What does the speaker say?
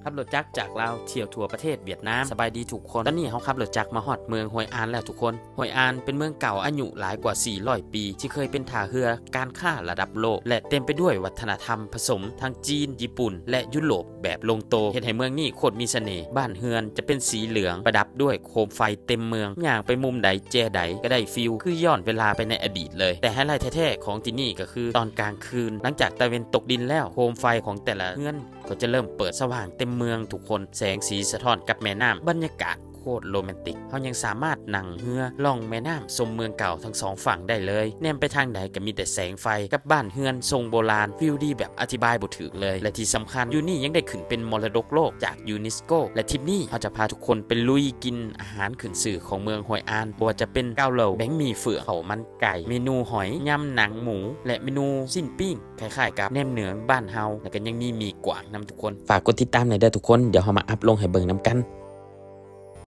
ຂັບລົດຈັກຈາກລາວທ່ຽວທົ່ວປະເທດຫວຽດນາມ. ສະບາຍດີທຸກຄົນ, ຕອນນີ້ເຮົາຂັບລົດຈັກມາຮອດເມືອງຮວຍອານແລ້ວທຸກຄົນ. ຮວຍອານເປັນເມືອງເກົ່າອາຍຸຫຼາຍກວ່າສີ່ຮ້ອຍປີ ທີ່ເຄີຍເປັນທ່າເຮືອການຄ້າລະດັບໂລກ ແລະ ເຕັມໄປດ້ວຍວັດທະນະທຳຜະສົມທັງຈີນ, ຍີ່ປຸ່ນ ແລະ ຢູໂຣບແບບລົງໂຕ, ເຮັດໃຫ້ເມືອງນີ້ໂຄດມີສະເໜ່. ບ້ານເຮືອນຈະເປັນສີເຫຼືອງ ປະດັບດ້ວຍໂຄມໄຟເຕັມເມືອງ. ຍ່າງໄປມຸມໃດແຈໃດກໍໄດ້ຟີວຄືຍ້ອນເວລາໄປໃນອະດີດເລີຍ. ແຕ່ໄຮໄລແທ້ໆຂອງທີ່ນີ້ກໍຄືຕອນກາງຄືນ, ຫຼັງຈາກຕາເວັນຕົກດິນແລ້ວ, ໂຄມໄຟຂອງແຕ່ລະເຮືອນ ກໍຈະເລີ່ມເປີດສະຫວ່າງເຕັມເມືອງທຸກຄົນ, ແສງສີສະທ້ອນກັບແມ່ນ້ຳ, ບັນຍາກາດໂຄດໂຣແມນຕິກ. ເຮົາຍັງສາມາດນັ່ງເຮືອລ່ອງແມ່ນ້ຳຊົມເມືອງເກົ່າທັງສອງຝັ່ງໄດ້ເລີຍ. ແນມໄປທາງໃດກໍມີແຕ່ແສງໄຟກັບບ້ານເຮືອນຊົງໂບລານ, ວິວດີແບບອະທິບາຍບໍ່ຖືກເລີຍ. ແລະທີ່ສຳຄັນ, ຢູ່ນີ້ຍັງໄດ້ຂຶ້ນເປັນມໍລະດົກໂລກຈາກຢູເນສໂກ. ແລະທຣິບນີ້ ເຮົາຈະພາທຸກຄົນໄປລຸຍກິນອາຫານຂຶ້ນຊື່ຂອງເມືອງຮວຍອານ, ບໍ່ວ່າຈະເປັນເກົາເຫຼົາ, ແບງໝີ່ເຝືອກ, ເຂົ້າມັນ ໄກ່, ເມນູຫອຍ, ຍຳໜັງໝູ ແລະ ເມນູຊີ້ນປີ້ງ ຄ້າຍໆກັບແໜມເໜືອງບ້ານເຮົາ, ແລ້ວກໍຍັງມີໝີ່ກວາງນຳທຸກຄົນ. ຝາກກົດຕິດຕາມແດ່ເດີທຸກຄົນ, ດຽວເຮົາມາອັບລົງໃຫ້ເບິ່ງນຳກັນ.